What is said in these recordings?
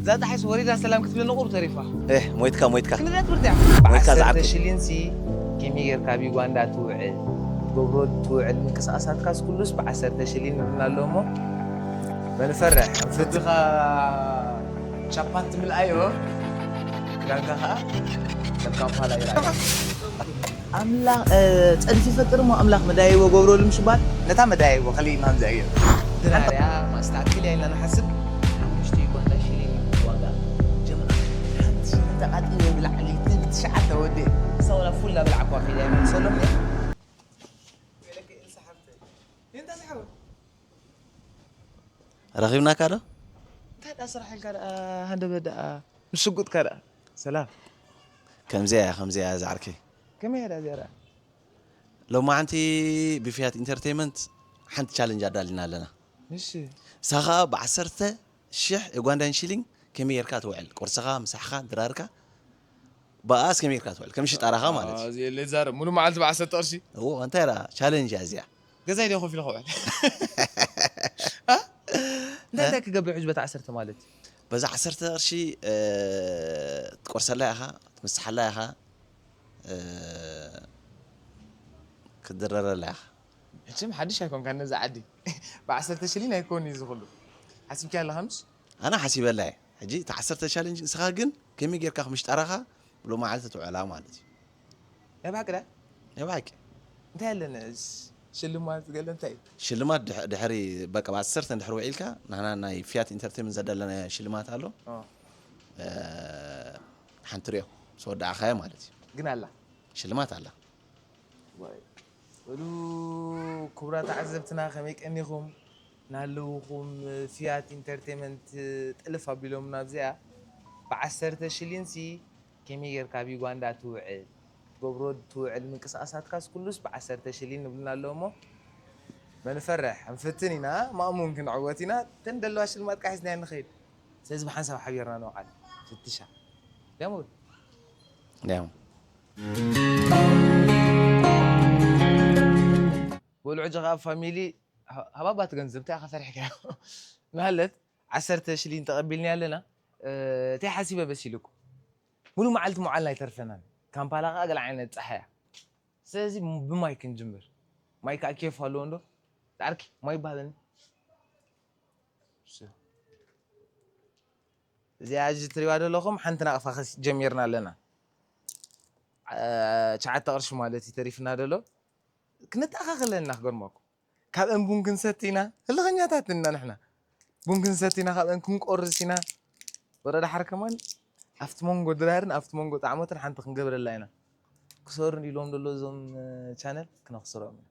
እዛ ጣሒስ ወሪዳ ሰላም ክትብለኒ ቁሩብ ተሪፋ። እህ ሞይትካ ሞይትካ። ክንደይ ትምህርቲ እያ? ሞይትካ ዝዓርከይ። ሽሊንሲ ከመይ ጌርካ ኣብ ዩጋንዳ ትውዕል? ትገብሮ ትውዕል ምንቅስቃሳትካስ ኩሉስ ብዓሰርተ ሽሊን ንብልና ኣሎ እሞ መን ፈርሕ? ፍትኻ ቻፓን ትምልኣዮ ክዳንካ ኸዓ ከም ካምፓላ ይርኣየካ። ኣምላኽ ጸድፊ ይፈጥር እሞ ኣምላኽ መዳይቦ ገብረሉ ምሽ ይባል። ነታ መዳይቦ ከሊእና ንዘእዮ ድራርያ ማስተካከል ኢልና ንሓስብ። ሓሙሽተ ዩጋንዳ ሽሊን ዋጋ ጀምዓ ሓንቲ ሽሊን ተቃጢለ ብላዕሊ ትብል ትሽዓተ ወዲ ሰውላ ፉላ ብላዕኳ ከይዳ ይመልሰሎም። ረኺብናካ ዶ? እንታይ ዳ ስራሕ ኢልካ ደኣ ሃንደበት ደኣ ምስ ሽጉጥካ ደኣ ሰላም። ከምዚያ እያ ከምዚያ እያ ዝዓርከይ። ከመይ እያ ደኣ እዚኣ ደኣ? ሎማዓንቲ ብፍያት ኢንተርቴይመንት ሓንቲ ቻለንጅ ኣዳሊና ኣለና። እሺ። ንሳ ኸዓ ብዓሰርተ ሽሕ ዩጋንዳን ሽሊንግ ከመይ ጌርካ ትውዕል? ቁርስኻ፣ ምሳሕኻ፣ ድራርካ ብኣስ ከመይ ጌርካ ትውዕል? ከም ሽጣራኻ ማለት እዩ። ሌዛር ሙሉ መዓልቲ ብዓሰርተ ቅርሺ። እዎ እንታይ ዳ ቻለንጅ እያ እዚኣ። ገዛይ ዶ ኮፍ ኢለ ክውዕል? እንታይ እንታይ ክገብር ሕጂ በታ ዓሰርተ ማለት እዩ? በዛ ዓሰርተ ቅርሺ ትቆርሰላ ኢኻ፣ ትምስሓላ ኢኻ፣ ክትድረረላ ኢኻ። መቸም ሓድሽ ኣይኮንካ ነዚ ዓዲ። ብዓሰርተ ሽሊን ኣይኮን እዩ ዝኽሉ። ሓሲብኪ ኣለኻ ምሽ? ኣነ ሓሲበላ እየ። ሕጂ እቲ ዓሰርተ ቻለንጅ ንስኻ ግን ከመይ ጌርካ ክምሽጣራኻ ብሎ መዓልቲ ትውዕላ ማለት እዩ። ናይ ብሓቂ ዳ? ናይ ብሓቂ። እንታይ ኣለነ? ሽልማት ገለ እንታይ እዩ? ሽልማት ድሕ- ድሕሪ በቃ ብዓሰርተ ድሕሪ ውዒልካ ንሕና ናይ ፊያት ኢንተርቴንመንት ዘዳለናዮ ሽልማት ኣሎ። ኦ፣ እ፣ ሓንቲ ሪኦ ምስ ወዳእኻዮ ማለት እዩ። ግን ኣላ። ሽልማት ኣላ። በሉ ክቡራት ተዓዘብትና ከመይ ቀኒኹም? ናለውኹም ፊያት ኢንተርቴንመንት ጥልፍ ኣቢሎም ናብዚኣ ብዓሰርተ ሽሊንሲ ከመይ ጌርካ ኣብ ዩጋንዳ ትውዕል? ትገብሮ ትውዕል ምንቅስቃሳትካስ ኩሉስ ብዓሰርተ ሽሊን ንብልና ኣሎ እሞ መንፈርሕ ንፍትን ኢና፣ ማእሙን ክንዕወት ኢና። እተን ደለዋ ሽልማት ቃሒስና ንኸይድ። ስለዚ ብሓንሳብ ሓቢርና ንውዓል። ፍትሻ። ደሞ ዲያም በሉ ሕጂ ካብ ፋሚሊ ሃባባት ገንዘብ እንታይ ኢኻ ሰሪሕካዮ? ማለት ዓሰርተ ሽሊን ተቐቢልኒ ኣለና። እንታይ ሓሲበ በሲልኩ ሙሉ መዓልቲ መዓልና ኣይተርፈናን። ካምፓላ ከዓ ገለ ዓይነት ፀሓያ። ስለዚ ብማይ ክንጅምር። ማይ ከዓ ኬፍ ኣለዎ እንዶ ዳርኪ ማይ ይባሃለኒ። እዚኣ ሕጂ ትሪዋ ዘለኹም ሓንቲ ናቕፋ ጀሚርና ኣለና። ትሽዓተ ቅርሺ ማለት እዩ ተሪፍና ዘሎ። ክንተኣኻኸለና ክገርመኩም። ካብአን ቡን ክንሰቲ ኢና። ህልኸኛታት ኢና ንሕና። ቡን ክንሰቲ ኢና፣ ካብአን ክንቆርስ ኢና። ወረ ደሓር ከማን ኣብቲ መንጎ ድራርን ኣብቲ መንጎ ጣዕሞትን ሓንቲ ክንገብረላ ኢና። ክሰሩ ኢሎም ደሎ እዞም ቻነል ክነኽስሮም ኢና።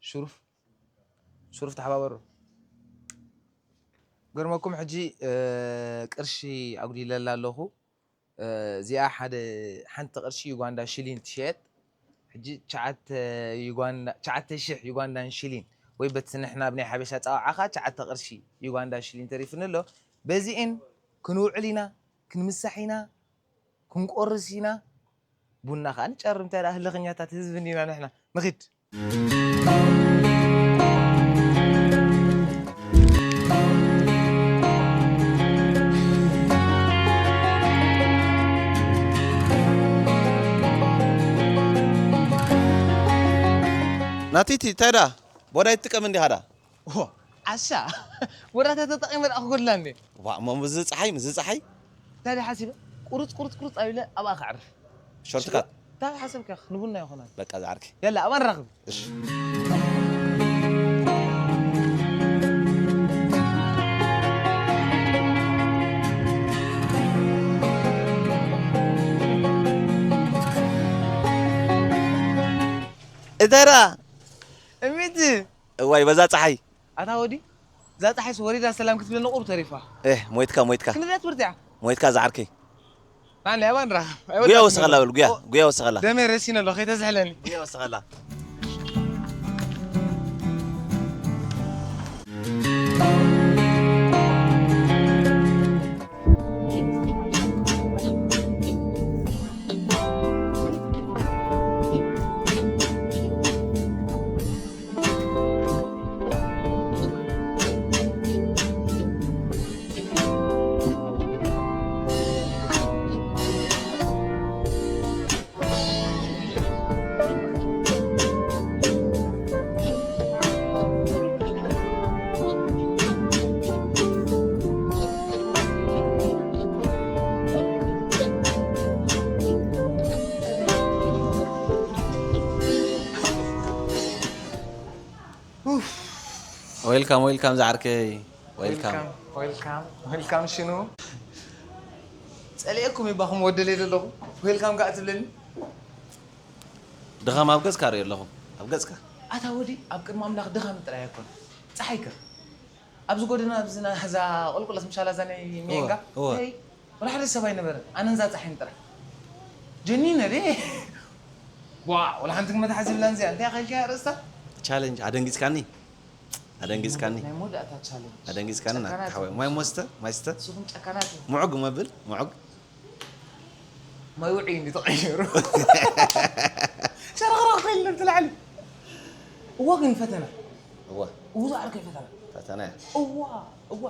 ሽሩፍ ሽሩፍ ተሓባበሩ። ገርመኩም ሕጂ ቅርሺ ኣጉዲለላ ኣለኹ። እዚኣ ሓደ ሓንቲ ቅርሺ ዩጋንዳ ሽሊን ትሸየጥ። ሕጂ ትሽዓተ ዩጋንዳ ትሽዓተ ሽሕ ዩጋንዳን ሽሊን ወይ በቲ ንሕና ብናይ ሓበሻ ጸዋዕኻ ትሽዓተ ቅርሺ ዩጋንዳ ሽሊን ተሪፍኒ ኣሎ። በዚኤን ክንውዕል ኢና፣ ክንምሳሕ ኢና፣ ክንቆርስ ኢና። ቡና ከኣ ንጨርም እንታይ ደኣ ህልኸኛታት ህዝቢ እንዲና ንሕና። ንኺድ። ናቲቲ እንታይ ደኣ ቦዳ ይትጥቀም እንዲኻ ደኣ ዓሻ ወራታ ተጠቒመ ደኣ ክጎድላ እንዴ። ዋ እሞ ምስዚ ፀሓይ ምስዚ ፀሓይ እንታይ ደኣ ሓሲበ ቁርፅ ቁርፅ ቁርፅ ኣቢለ ኣብኣ ከዕርፍ። ሾርትካት እንታይ ሓሰብካ ንቡና ይኾናል። በቃ ዝዓርከይ የላ ኣባን ራኽብ። እተራ እሚቲ እዋይ በዛ ፀሓይ ኣታ ወዲ እዛ ፀሓይስ ወሪዳ ሰላም ክትብለኒ ቁሩብ ተሪፋ። እህ ሞይትካ ሞይትካ ክንደት ብርትያ ሞይትካ ዝዓርከይ። ናለ ኣባን ራኸብ ጉያ ወስኸላ በል ጉያ ጉያ ወስኸላ ደመይ ረሲነ ኣሎ ከይተዝሕለኒ። ጉያ ወስኸላ። ዌልካም ዌልካም ዝዓርከይ። ዌልካም። ዌልካም ዌልካም ሽኑ። ጸሊኤኩም ይባኹም ወደለይ ዘለኹ። ዌልካም ከኣ ትብለኒ። ድኻም ኣብ ገጽካ ርኢ ኣለኹ። ኣብ ገጽካ። ኣታ ወዲ ኣብ ቅድሚ ኣምላኽ ድኻም ጥራይ ኣይኮን። ጸሓይከ ኣብዚ ጎደና ኣብዚ ናዛ ቁልቁለት ምሻላ እዛ ናይ ሜንጋ እወ። ይ ወላ ሓደ ሰብ ኣይነበረ ኣነን እዛ ጸሓይን ጥራሕ ጀኒነ ደ ዋ ወላ ሓንቲ ክመታሓዚ ብላን እዚኣ እንታይ ኣኸልኪያ ርእስታ ቻለንጅ ኣደንጊጽካኒ። ኣደንጊጽካኒ። ናይ መወዳእታ ቻለንጅ ኣደንጊጽካኒ ና ጨካናት ተሓወይ። ማይ ሞስተ ማይስተ ንስኹም ጨካናት ኢኹም ምዑግ መብል ምዑግ። ማይ ውዒ እንዲ ተቐይሩ ሸረቕረቕ ኮይልና ብትላዕሊ እዋ ግን ፈተና እወ እዋ ዝዓርከይ ፈተና ፈተና እያ። እዋ እዋ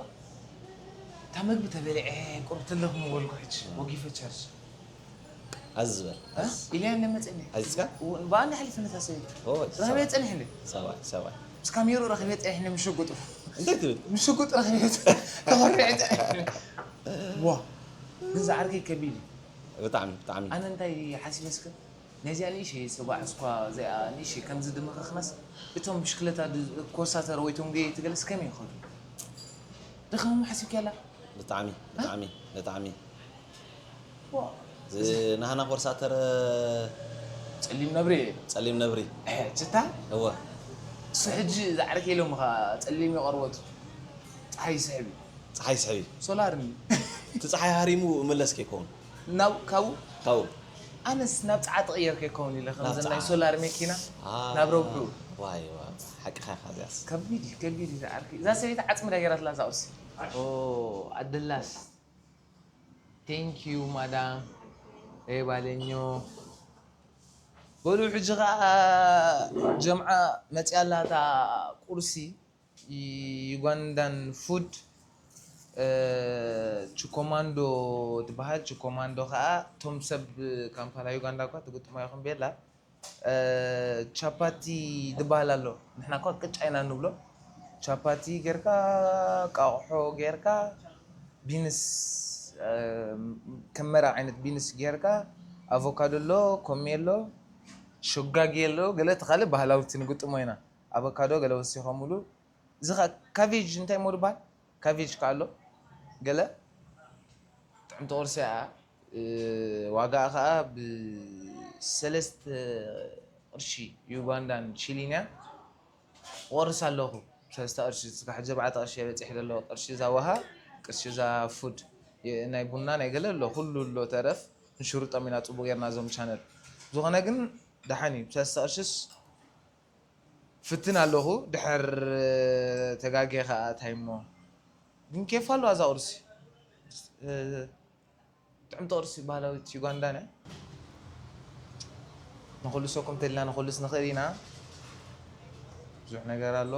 እታ መግቢ ተበሊዐ ቁርብ ተለኹ ምበልኩ ሕጂ ወጊፈ ቸርች ኣዚ ዝበል ኣዚ ኢልያ እንደ መፅእኒ ኣዚዝካ ብኣንድ ሓሊፈ ነታ ሰበይቲ ኦይ ረኸበ ፀኒሕኒ ሰብኣይ ሰብኣይ ምስ ካሜሩ ረኸበ ፀኒሕኒ ምሽጉጡ እንታይ ትብል? ምሽጉጥ ረኺበ ተኾሪዐ ፀኒሕኒ ዋ ግን ዝዓርከይ ከቢድ እዩ ብጣዕሚ ብጣዕሚ ኣነ እንታይ ሓሲበ እስከ ነዚኣ ንእሸ ሰባዕ እስኳ እዚኣ ንእሸ ከምዚ ድመኸኽናስ እቶም ብሽክለታ ኮሳተር ወይ ቶም ገየ ትገለስ ከመይ ይኸዱ ድኸሙ ሓሲብኪ ኣላ ብጣዕሚ ብጣዕሚ ብጣዕሚ ናህና ኮርሳተር ጸሊም ነብሪ ጸሊም ነብሪ ችታ እወ እሱ ሕጂ ዝዓርከ ኢሎም ኻ ጸሊም ይቐርቦት ፀሓይ ይስሕብ እዩ ፀሓይ ስሕብ እዩ ሶላር እቲ ፀሓይ ሃሪሙ እምለስ ከይከውን ናብ ካብኡ ካብኡ ኣነስ ናብ ፀዓት ቀየር ከይከውን ኢለ ከምዚ ናይ ሶላር መኪና ናብ ረብሑ ዋይ ዋ ሓቅኻ ኢኻ እዚኣስ ከቢድ እዩ ከቢድ እዩ ዝዓርከ እዛ ሰበይቲ ዓፅሚ ዳ ገይራትላ እዛ ቁርሲ ኣደላስ ቴንክ ዩ ማዳም ኤባለኞ በሉ ሕጂ ከዓ ጀምዓ መፅያ ኣላ እታ ቁርሲ ዩጋንዳን ፉድ ችኮማንዶ ትበሃል ችኮማንዶ ከዓ እቶም ሰብ ካምፓላ ዩጋንዳ እኳ ትግጥሞ ኢኹም ቤላ ቻፓቲ ዝበሃል ኣሎ ንሕና እኳ ቅጫ ኢና ንብሎ ቻፓቲ ጌርካ ቃቑሖ ጌርካ ቢንስ ከም መረቕ ዓይነት ቢንስ ጌርካ ኣቮካዶ ኣሎ ኮሜ ኣሎ ሸጋጊ ኣሎ ገለ እቲ ካልእ ባህላዊ እቲ ንግጥሞ ኢና ኣቮካዶ ገለ ወሲኾምሉ እዚ ከዓ ካቬጅ እንታይ እሞ ዝበሃል ካቬጅ ከዓ ኣሎ ገለ ጥዕምቲ ቁርሲ እያ ዋጋኣ ከዓ ብሰለስተ ቅርሺ ዩጋንዳን ሺሊን እያ ቆርስ ኣለኹ ሰለስተ ቅርሺ እስካ ሕጂ ኣርባዕተ ቅርሺ እየ በፂሐ ዘለኹ ቅርሺ እዛ ዋሃ ቅርሺ እዛ ፉድ ናይ ቡና ናይ ገለ ኣሎ ኩሉ ኣሎ ተረፍ ንሽርጦም ኢና ፅቡቅ ጌርና እዞም ቻነል ዝኾነ ግን ደሓን እዩ ብሰለስተ ቅርሽስ ፍትን ኣለኹ ድሕር ተጋጌ ከዓ ታይ እሞ ግን ኬፍ ኣለዋ እዛ ቁርሲ ጥዕምቲ ቁርሲ ባህላዊት ዩጋንዳ ነ ንኹሉ ሰኩም ተልና ንኹሉስ ንኽእል ኢና ብዙሕ ነገር ኣሎ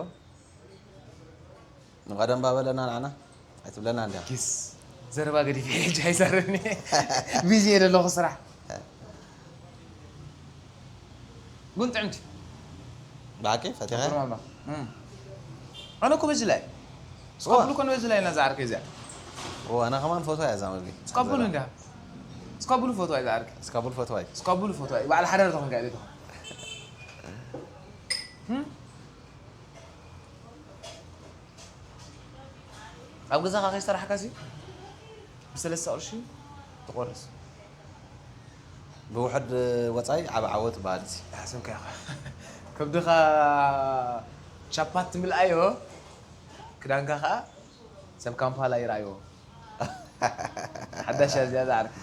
ንቐደም ባበለና ንዓና ኣይትብለና እንዲያ ጊስ ዘረባ ገዲፈ ሕጂ ኣይዛረብኒ ቢዚ እየ ዘለኹ ስራሕ ግን ጥዕምቲ ብሓቂ ፈቲኻ ኖርማል ኣነ እኮ በዚ ላይ እስካብሉ ኮነ በዚ ላይ እና ዝዓርከ እዚኣ ኣነ ከማን ፎቶ እያ እዛ መግቢ እስካብሉ እንዲያ እስካብሉ ፎቶ እያ ዝዓርከ እስካቡል ፈትዋይ እስካብሉ ፎቶ እያ በዓል ሓዳር ተኾንካ ኢለ ተኾን ኣብ ገዛኻ ከይሰራሕካ ሲ ብሰለስተ ቅርሺ ትቆርስ ብውሕድ ወፃኢ ዓብ ዓወት በሃል እዚ ሓሰብካ ኢኻ ከብድኻ ቻፓት ትምልኣዮ ክዳንካ ከዓ ሰብ ካምፓላ ይረኣዮ ሓዳሽ እያ እዚኣ ዝዓርክ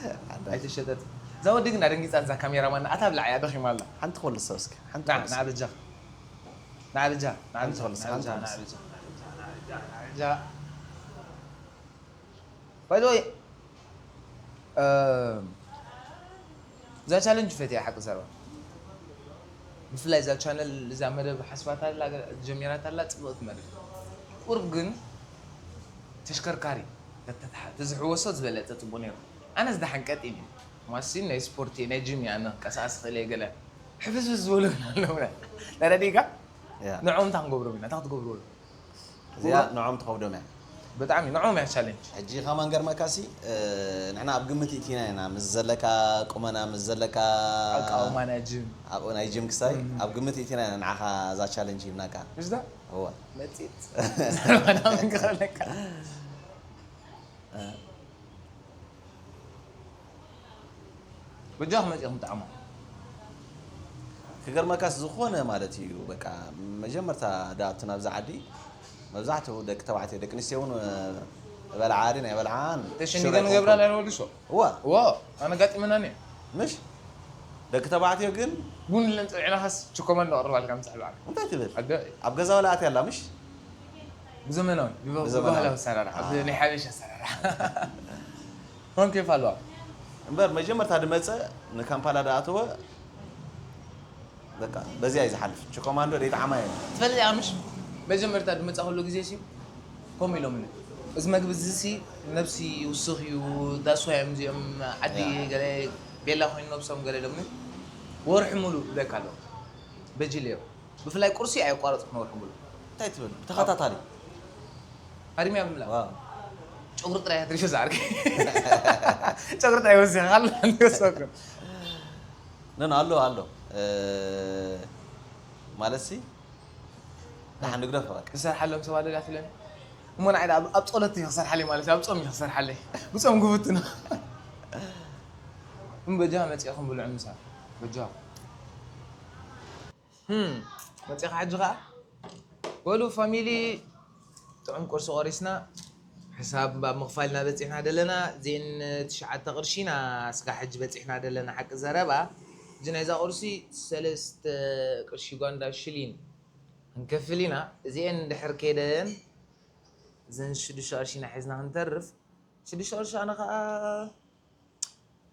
ኣይተሸጠት እዛ ወዲ ግን ኣደንጊፃ እዛ ካሜራ ማና ኣታ ብላዕ እያ ደኺማ ኣላ ሓንቲ ኮልሶ እስኪ ሓንቲ ና ኮልሶ ንዓበጃ ንዓበጃ ሓንቲ ኮልሶ ሓንቲ ኮልሶ ባይዘወይ እዛ ቻለንጅ ፈትያ ሓቂ ዘረባ ብፍላይ እዛ ቻነል እዛ መደብ ሓስባታ ኣላ ጀሚራታ ኣላ ፅብቕቲ መደብ ቁርብ ግን ተሽከርካሪ ተተትሓ ተዝሕወሶ ዝበለፀ ፅቡቅ ነይሩ ኣነ ዝደሓን ቀጢን እዩ ማሲን ናይ ስፖርት ናይ ጅም እያ ኣነ ቀሳቀስ ክእል እየ ገለ ሕፍስፍስ ዝበሉ ግን ኣለውና ተረዲእካ ንዕኦም እንታይ ክንገብሮም ኢና እንታይ ክትገብርዎ ኣለዎ እዚኣ ንዖም ትኸብዶም እያ ብጣዕሚ ንዖም እያ ቻሌንጅ ሕጂ ከማን ገርመካሲ ንሕና ኣብ ግምት ኢቲና ኢና ምስ ዘለካ ቁመና ምስ ዘለካ ኣቃውማ ናይ ጅም ኣብኡ ናይ ጅም ክሳይ ኣብ ግምት ኢቲና ኢና ንዓኻ እዛ ቻሌንጅ ሂብናካ ምስዳ እዋ። መፂእ። ብዛዕባ ናመን ክኸለካ። በጃኹም መፂኹም ጣዕሞ። ክገርመካስ ዝኾነ ማለት እዩ በቃ መጀመርታ ዳኣቱ ናብዚ ዓዲ መብዛሕትኡ ደቂ ተባዕትዮ ደቂ ኣንስትዮ እውን በልዓ ድን ኣይበልዓን ተሸንዲገን ገብራ ናይ ወልሶ እዋ ዎ ኣነ ጋጢመና ኒ ምሽ ደቂ ተባዕትዮ ግን ቡን ለንፀብዕናኻስ ችኮመን ነቕርባልካ ምሳሕ በዓል እንታይ ትብል ኣደ ኣብ ገዛ ወላ ኣትያ ኣላ ምሽ ብዘመናዊ ብዘመናዊ። ብባህላዊ ኣሰራርሓ ናይ ሓበሻ ኣሰራርሓ ኮን ኬፍ ኣለዋ እምበር መጀመርታ ድመፀ ንካምፓላ ዳኣተወ በቃ በዚኣ እዩ ዝሓልፍ ችኮማንዶ ደይጣዕማ እዩ ትፈልጥ እያ ምሽ መጀመርታ ድመፃ ከሎ ግዜ ሲ ከምኡ ኢሎምኒ እዚ መግቢ እዚ ሲ ነብሲ ይውስኽ እዩ ዳስዋ እዮም እዚኦም ዓዲ ገለ ቤላ ኮይኑ ነብሶም ገለ ኢሎምኒ ወርሒ ሙሉ ይብለካ ኣለዉ በጅል እዮም ብፍላይ ቁርሲ ኣየቋረፅኩን ወርሒ ሙሉ እንታይ ትብል ብተኸታታሊ ሃሪምያ ብምላ ዋው ጨጉሪ ጥራይ ትሪፎ ዝዓርክ ጨጉሪ ጥራይ ወሲኻ ኣሎ ንወሰኩ ነን ኣሎ ኣሎ እ፣ ማለት ሲ ደሓን ንግደፎ በቃ ክሰርሓሎም ሰብ ኣለላ ትብለኒ እሞ ንዓይ ኣብ ኣብ ጸሎት እዩ ክሰርሓለይ ማለት እዩ ኣብ ጾም እዩ ክሰርሓለይ ብጾም ግቡት ነው እም በጃ መጺእኹም ብልዑ ምሳ በጃ ህም መጺእኻ ሕጂ ኸዓ በሉ ፋሚሊ ጥዑም ቁርሲ ቆሪስና ሕሳብ ኣብ ምኽፋል ኢና በፂሕና ዘለና ዜን ትሽዓተ ቅርሺ ኢና ስጋ ሕጂ በፂሕና ዘለና ሓቂ ዘረባ ሕጂ ናይዛ ቁርሲ ሰለስተ ቅርሺ ዩጋንዳ ሽሊን ክንከፍል ኢና እዚኤን ድሕር ከይደን እዘን ሽዱሽተ ቅርሺ ኢና ሒዝና ክንተርፍ ሽዱሽተ ቅርሺ ኣነ ከዓ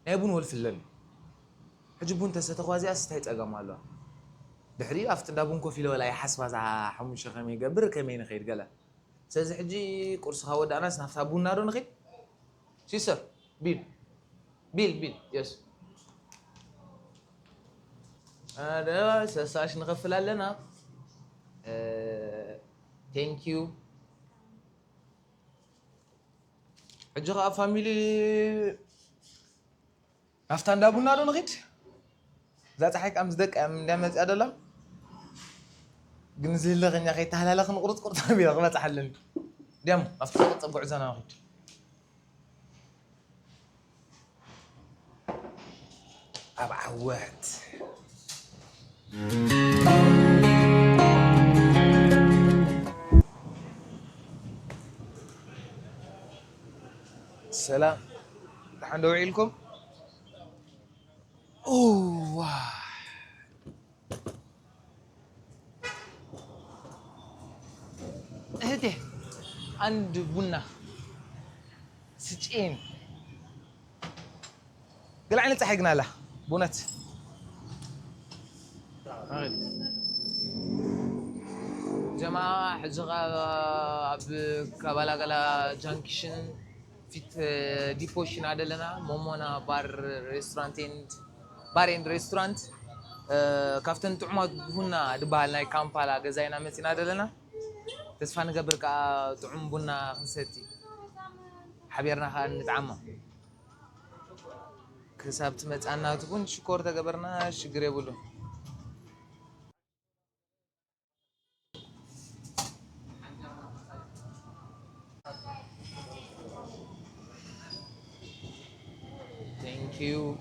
ናይ ቡን ወልፊ ኣለኒ ሕጂ ቡን ተሰተኽዋ እዚኣ ስታይ ፀገም ኣለዋ ድሕሪኡ ኣብቲ እንዳ ቡን ኮፍ ኢለ ወላ ይሓስባ እዛ ሓሙሽተ ከመይ ይገብር ከመይ ንኸይድ ገለ ስለዚ ሕጂ ቁርስኻ ወዳእናስ ናብታ ቡና ዶ ንኸይድ ሲስተር ቢል ቢል ቢል የስ ኣደ ሰሳሽ ንኸፍል ኣለና ቴንክ ዩ ሕጂ ከዓ ፋሚሊ ናፍታ እንዳ ቡና ዶ ንኺድ እዛ ፀሓይ ከዓ ምስ ደቃ እያ እንዳ መፅያ ደላ ግን ዝህለኸኛ ከይተሃላለኽ ንቁርፅ ቁርፅ ኣቢለ ክበፅሓ ኣለኒ ድያሞ ናፍቲ ቁርፅ ጉዕዞና ንኺድ ኣብ ዓወት ሰላም ደሓን ዶ ውዒልኩም እዋ እህቴ አንድ ቡና ስጪን ገለ ዓይነት ፀሓይ ግን ኣላ ብእውነት ጀማ ሕጂ ኣብ ካባላጋላ ጃንክሽን ፊት ዲፖሽን ኣደለና ሞሞና ባር ሬስቶራንት ኤንድ ባር ኤንድ ሬስቶራንት ካብተን ጥዑማት ቡና ዝበሃል ናይ ካምፓላ ገዛ ኢና መፂና ዘለና ተስፋ ንገብር ከዓ ጥዑም ቡና ክንሰቲ ሓቢርና ከዓ ንጥዓማ ክሳብ ትመፅኣና ትኩን ሽኮር ተገበርና ሽግር የብሉ Thank you.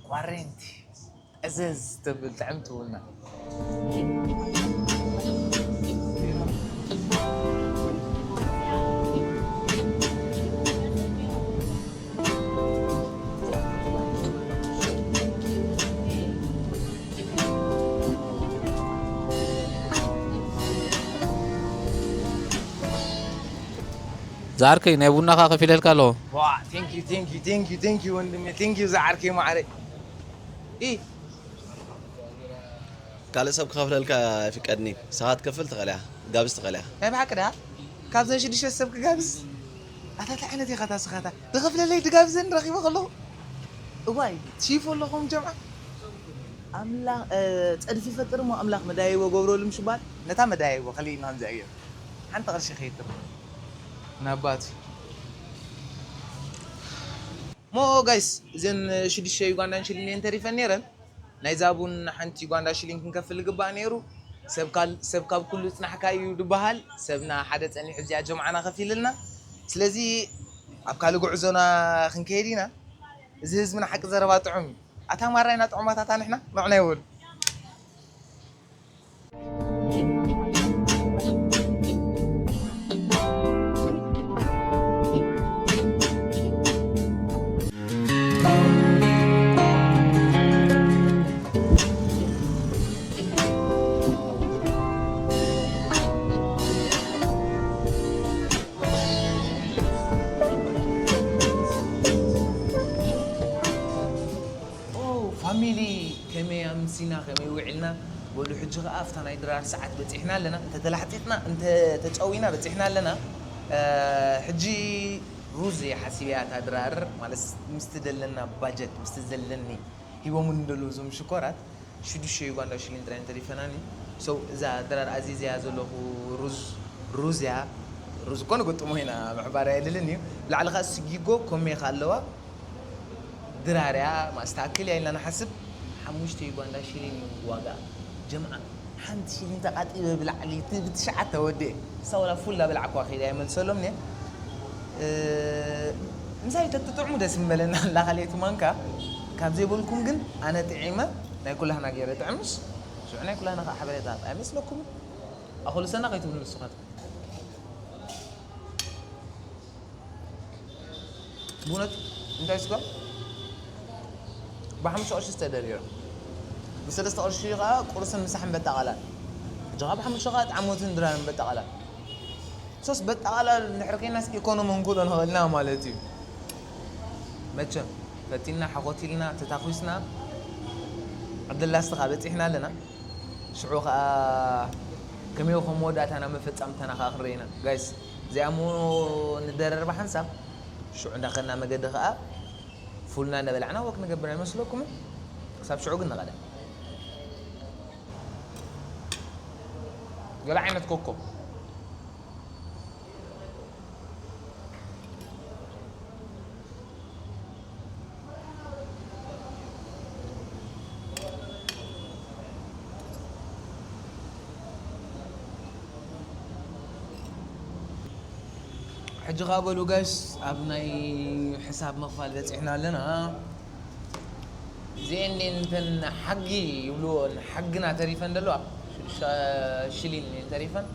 ኳሬንቲ እዘዝ ተብል ጥዕምቲ ቡና ዝዓርከይ ናይ ቡናኻ ከፊለልካ ኣለኹ። ዋ thank you thank you thank you thank you ወንድሜ thank you ዝዓርከይ ማዕረ ኢ ካልእ ሰብ ክኸፍለልካ ኣይፍቀድኒ። ንስኻ ትከፍል ትኽእል ኢኻ፣ ክትጋብዝ ትኽእል ኢኻ። ናይ ብሓቂ ድኣ ካብዘን ሽዱሽተ ሰብ ክጋብዝ ኣታ እንታይ ዓይነት ኢኻ እታ ስኻታ ዝኸፍለለይ ድጋብዘን ረኺበ ከለኹ እዋይ ቺፍ ኣለኹም ጀምዓ ኣምላኽ እ፣ ፀድፊ ይፈጥር እሞ ኣምላኽ መዳይቦ ገብረሉ ምሽ ባል ነታ መዳይቦ ከሊእና ከምዚኣ ገይሩ ሓንቲ ቅርሺ ከይትርፍ ናባቱ። ሞ ጋይስ፣ እዘን ሽዱሽተ ዩጋንዳን ሽሊን እየን ተሪፈን ነይረን። ናይዛ ቡን ሓንቲ ዩጋንዳ ሽሊን ክንከፍል ዝግባእ ነይሩ። ሰብ ካል-፣ ሰብ ካብ ኩሉ ጽናሕካ እዩ ዝበሃል። ሰብና ሓደ ጸኒሑ እዚኣ ጀምዓና ከፊልልና። ስለዚ ኣብ ካልእ ጉዕዞና ክንከይድ ኢና። እዚ ህዝብና ሓቂ ዘረባ ጥዑም እዩ። ኣታ ማራ ኢና ጥዑማት ኣታ ንሕና ንዕና ይበሉ። ኦ፣ ፋሚሊ፣ ከመይ ኣምሲና፣ ከመይ ውዒልና? በሉ፣ ሕጂ ኸኣ ኣብታ ናይ ድራር ሰዓት በጺሕና ኣለና። እንተ ተላሕጢጥና፣ እንተ ተጨዊና በጺሕና ኣለና። እ፣ ሕጂ ሩዝ እየ ሓሲበያ፣ እታ ድራር ማለት ምስቲ ዘለና ባጀት፣ ምስቲ ዘለኒ ሂቦሙኒ ዘለዉ እዞም ሽኮራት፣ ሽዱሽተ ዩጋንዳ ሽሊን ጥራይ እንተሪፈናኒ። So፣ እዛ ድራር ኣዚዘያ ዘለኹ ሩዝ፣ ሩዝ እያ። ሩዝ እኮ ንግጥሞ ኢና፣ ምሕባር ኣየድልን እዩ። ብላዕሊ ኸኣ ስጊጎ ኮሜኻ ኣለዋ። ድራር እያ፣ ማስተኣክል እያ ኢልና ንሓስብ። ሓሙሽተ ዩጋንዳ ሽሊን እዩ ዋጋ። ጀምዓ፣ ሓንቲ ሽሊን ተቓጢበ ብላዕሊ፣ እቲ ብትሽዓተ ወዲኤ። እሳ ወላ ፉል ዳበላዕኳ ከይደ ኣይመልሰሎም እየ። እ፣ ምሳይ ተትጥዕሙ ደስ ምበለና ኣላ ካልኣይቲ ማንካ። ካብ ዘይበልኩም ግን ኣነ ጥዒመ ናይ ኩላህና ገይረ ጥዕምስ። ሽዑ ናይ ኩላህና ከዓ ሓበሬታ ኣይመስለኩም? ኣኹልሰና ከይትብሉ ንስኻትኩም። ብእውነት እንታይ ስጋ ብሓሙሽተ ቅርሺ ዝተደርደረ። ብሰለስተ ቅርሺ ከዓ ቁርስን ምሳሕን በጣ ቃላል። ሕጂ ከዓ ብሓሙሽተ ከዓ ጣዕሞትን ድራርን በጣ ቃላል። ሶስ በጣ ቃላል እንድሕር ኮይናስ ኢኮኖሚ ክንክእሎ ንኽእል ኢና ማለት እዩ። መቸም ፈቲና፣ ሓኾት ኢልና፣ ተታኲስና፣ ዕድል ላስት ከዓ በፂሕና ኣለና። ሽዑ ከዓ ከመይ ከም መወዳእታና መፈጻምታና ከዓ ክንርኢ ኢና። ጋይስ፣ እዚኣ እሞ ንደረርባ ሓንሳብ፣ ሽዑ እንዳኸድና መገዲ ከዓ ፉልና እንዳበላዕና ወክ ንገብር ኣይመስለኩምን? ክሳብ ሽዑ ግን ንቐደም። ገለ ዓይነት ኮኮ። ሕጂ ኸኣ በሉ ጋይስ፣ ኣብ ናይ ሕሳብ ምኽፋል በጺሕና ኣለና። እዚኤን እንተን ሓጊ ይብልዎ፣ ሓግና ተሪፈን ዘለዋ ሽዱሽተ ሽሊን እየን ተሪፈን።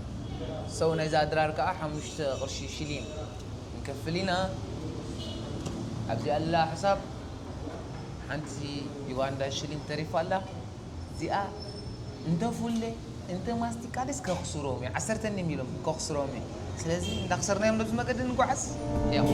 ሰው ናይዛ ድራር ከኣ ሓሙሽተ ቅርሺ ሽሊን ንከፍል ኢና። ኣብዚ ኣላ ሕሳብ ሓንቲ ዩጋንዳ ሽሊን ተሪፋ ኣላ። እዚኣ እንተ ፉለ፣ እንተ ማስቲካ ደስ ከኽስሮም እዩ። ዓሰርተ እኒም ኢሎም ከኽስሮም እዩ። ስለዚ እንዳኽሰርናዮም ነብዚ መገዲ ንጓዓዝ። ያው።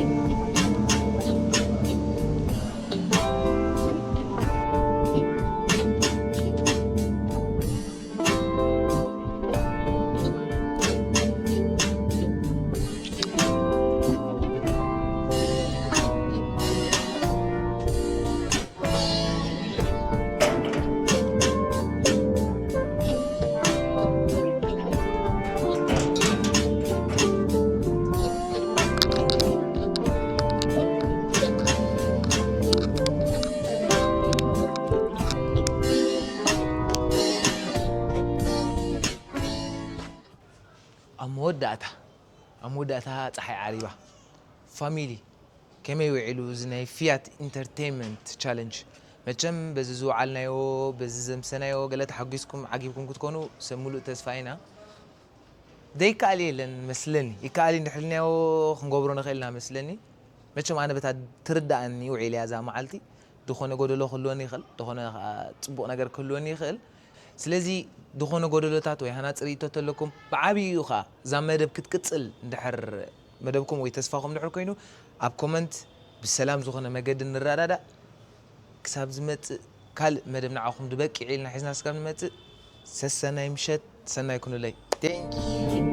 ኣብ መወዳእታ፣ ኣብ መወዳእታ ጸሓይ ዓሪባ። ፋሚሊ፣ ከመይ ውዒሉ እዚ ናይ ፊያት ኢንተርቴይንመንት ቻለንጅ? መቸም በዚ ዝወዓልናዮ፣ በዚ ዘምሰናዮ ገለ ተሓጒስኩም ዓጊብኩም ክትኮኑ ሰብ ሙሉእ ተስፋ ኢና። ዘይከኣል የለን መስለኒ። ይከኣል እዩ እንድሕር ኢልናዮ ክንገብሮ ንኽእል ኢና መስለኒ። መቸም ኣነ በታ ትርዳእኒ ውዒለ እያ እዛ መዓልቲ። ዝኾነ ጎደሎ ክህልወኒ ይኽእል፣ ዝኾነ ከኣ ጽቡቕ ነገር ክህልወኒ ይኽእል። ስለዚ ዝኾነ ጎደሎታት ወይ ሃናጺ ርእይቶ ተለኩም፣ ብዓብይኡ ከኣ እዛ መደብ ክትቅጽል እንድሕር መደብኩም ወይ ተስፋኹም እንድሕር ኮይኑ፣ ኣብ ኮመንት ብሰላም ዝኾነ መገዲ ንረዳዳእ። ክሳብ ዝመጽእ ካልእ መደብ ንዓኹም ዝበቂዕ ኢልና ሒዝና ስጋብ ንመጽእ፣ ሰሰናይ ምሸት፣ ሰናይ ኩኑለይ። Thank you።